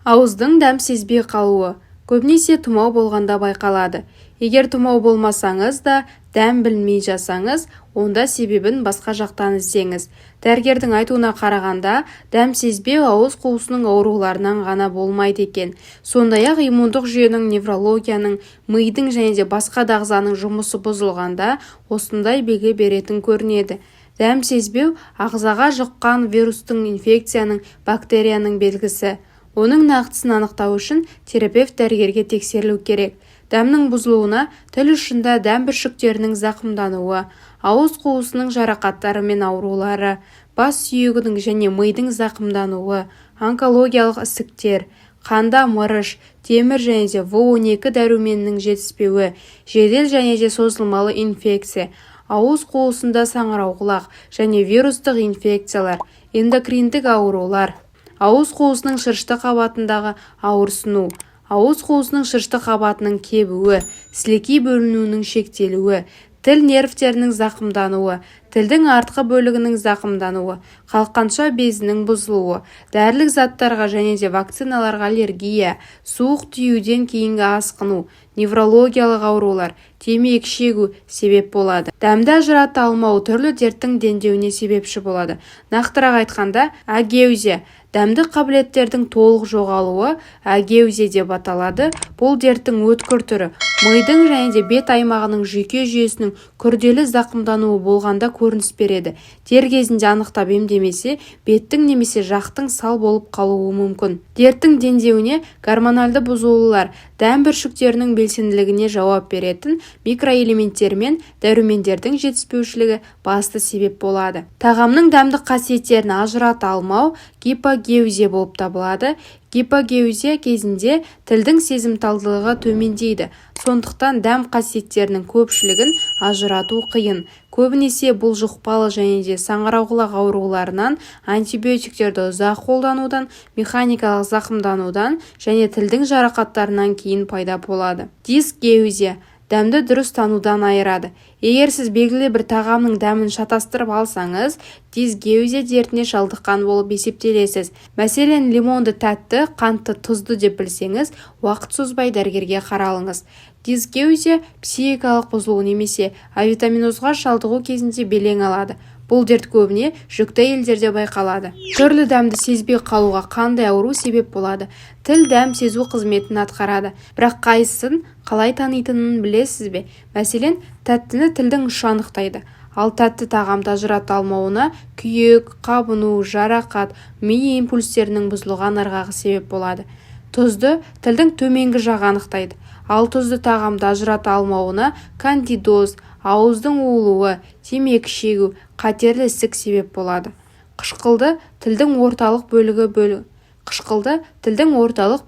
Ауыздың дәм сезбей қалуы көбінесе тұмау болғанда байқалады. Егер тұмау болмасаңыз да, дәм білмей жатсаңыз, онда себебін басқа жақтан іздеңіз. Дәрігердің айтуына қарағанда, дәм сезбеу ауыз қуысының ауруларынан ғана болмайды екен. Сондай-ақ иммундық жүйенің, неврологияның, мидың және де басқа да ағзаның жұмысы бұзылғанда осындай белгі беретін көрінеді. Дәм сезбеу ағзаға жұққан вирустың, инфекцияның, бактерияның белгісі. Оның нақтысын анықтау үшін терапевт дәрігерге тексерілу керек. Дәмнің бұзылуына тіл ұшында дәм бүршіктерінің зақымдануы, ауыз қуысының жарақаттары мен аурулары, бас сүйегінің және мидың зақымдануы, онкологиялық ісіктер, қанда мырыш, темір және де В 12 дәруменінің жетіспеуі, жедел және де созылмалы инфекция, ауыз қуысында саңырауқұлақ және вирустық инфекциялар, эндокриндік аурулар, ауыз қуысының шырышты қабатындағы ауырсыну, ауыз қуысының шырышты қабатының кебуі, сілекей бөлінуінің шектелуі, тіл нервтерінің зақымдануы, тілдің артқы бөлігінің зақымдануы, қалқанша безінің бұзылуы, дәрілік заттарға және де вакциналарға аллергия, суық тиюден кейінгі асқыну, неврологиялық аурулар, темекі шегу себеп болады. Дәмді ажырата алмау түрлі дерттің дендеуіне себепші болады. Нақтырақ айтқанда, агеузия. Дәмдік қабілеттердің толық жоғалуы агеузия деп аталады. Бұл дерттің өткір түрі мидың және де бет аймағының жүйке жүйесінің күрделі зақымдануы болғанда көрініс береді. Дер кезінде анықтап емдемесе, беттің немесе жақтың сал болып қалуы мүмкін. Дерттің дендеуіне гормоналды бұзылулар, дәм бүршіктерінің белсенділігіне жауап беретін микроэлементтер мен дәрумендердің жетіспеушілігі басты себеп болады. Тағамның дәмдік қасиеттерін ажырата алмау гипогеузия болып табылады. Гипогеузия кезінде тілдің сезімталдығы төмендейді, сондықтан дәм қасиеттерінің көпшілігін ажырату қиын. Көбінесе бұл жұқпалы және де саңырауқұлақ ауруларынан, антибиотиктерді ұзақ қолданудан, механикалық зақымданудан және тілдің жарақаттарынан кейін пайда болады. Дисгеузия дәмді дұрыс танудан айырады. Егер сіз белгілі бір тағамның дәмін шатастырып алсаңыз, дисгеузия дертіне шалдыққан болып есептелесіз. Мәселен, лимонды тәтті, қантты тұзды деп білсеңіз, уақыт созбай дәрігерге қаралыңыз. Дисгеузия психикалық бұзылу немесе авитаминозға шалдығу кезінде белең алады. Бұл дерт көбіне жүкті әйелдерде байқалады. Түрлі дәмді сезбей қалуға қандай ауру себеп болады? Тіл дәм сезу қызметін атқарады. Бірақ қайсысын қалай танитынын білесіз бе? Мәселен, тәттіні тілдің ұшы анықтайды. Ал тәтті тағамды ажырата алмауына күйік, қабыну, жарақат, ми импульстерінің бұзылған ырғағы себеп болады. Тұзды тілдің төменгі жағы анықтайды. Ал тұзды тағамды ажырата алмауына кандидоз, ауыздың уылуы, темекі шегу, қатерлі ісік себеп болады. Қышқылды тілдің орталық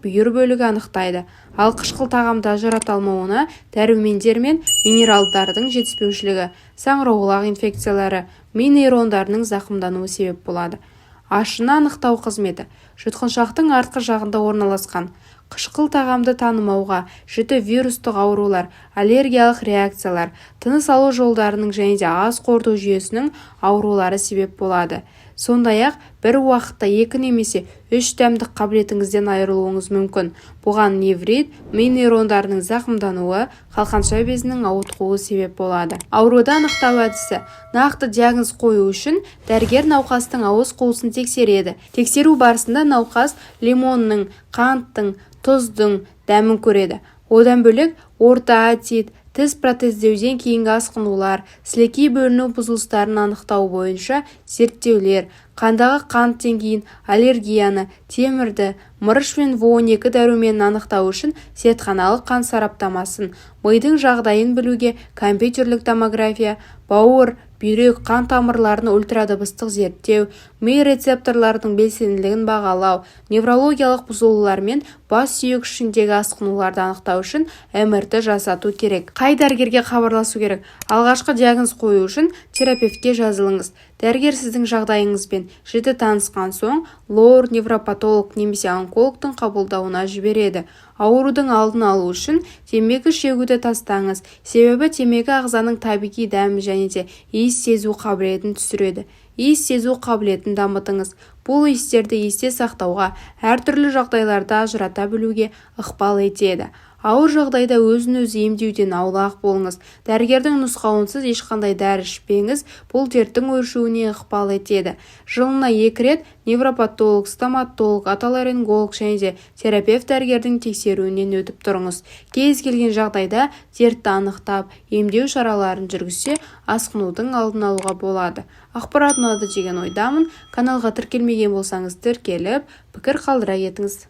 бүйір бөлігі анықтайды. Ал қышқыл тағамды ажырата алмауына дәрумендер мен минералдардың жетіспеушілігі, саңырауқұлақ инфекциялары, ми нейрондарының зақымдануы себеп болады. Ащыны анықтау қызметі жұтқыншақтың артқы жағында орналасқан. Қышқыл тағамды танымауға жіті вирустық аурулар, аллергиялық реакциялар, тыныс алу жолдарының және де ас қорыту жүйесінің аурулары себеп болады. Сондай-ақ бір уақытта екі немесе үш дәмдік қабілетіңізден айырылуыңыз мүмкін. Бұған неврит, ми нейрондарының зақымдануы, қалқанша безінің ауытқуы себеп болады. Ауруды анықтау әдісі. Нақты диагноз қою үшін дәрігер науқастың ауыз қуысын тексереді. Тексеру барысында науқас лимонның, қанттың, тұздың дәмін көреді. Одан бөлек, орта отит, тіс протездеуден кейінгі асқынулар, сілекей бөліну бұзылыстарын анықтау бойынша зерттеулер, қандағы қант деңгейін, аллергияны, темірді, мырыш пен В 12 дәруменін анықтау үшін зертханалық қан сараптамасын, мидың жағдайын білуге компьютерлік томография, бауыр, бүйрек, қан тамырларын ультрадыбыстық зерттеу, ми рецепторларының белсенділігін бағалау, неврологиялық бұзылулар мен бас сүйек ішіндегі асқынуларды анықтау үшін МРТ жасату керек. Қай дәрігерге хабарласу керек? Алғашқы диагноз қою үшін терапевтке жазылыңыз. Дәрігер сіздің жағдайыңызбен жіті танысқан соң, лор, невропатолог немесе онколог. онкологтың қабылдауына жібереді. Аурудың алдын алу үшін темекі шегуді тастаңыз. Себебі темекі ағзаның табиғи дәм және де иіс сезу қабілетін түсіреді. Иіс сезу қабілетін дамытыңыз. Бұл иістерді есте сақтауға, әртүрлі жағдайларда ажырата білуге ықпал етеді. Ауыр жағдайда өзін-өзі емдеуден аулақ болыңыз. Дәрігердің нұсқауынсыз ешқандай дәрі ішпеңіз, бұл дерттің өршуіне ықпал етеді. Жылына 2 рет невропатолог, стоматолог, отоларинголог және де терапевт дәрігердің тексеруінен өтіп тұрыңыз. Кез келген жағдайда дертті анықтап, емдеу шараларын жүргізсе, асқынудың алдын алуға болады. Ақпарат ұнады деген ойдамын. Каналға тіркелмеген болсаңыз тіркеліп, пікір қалдыра кетіңіз.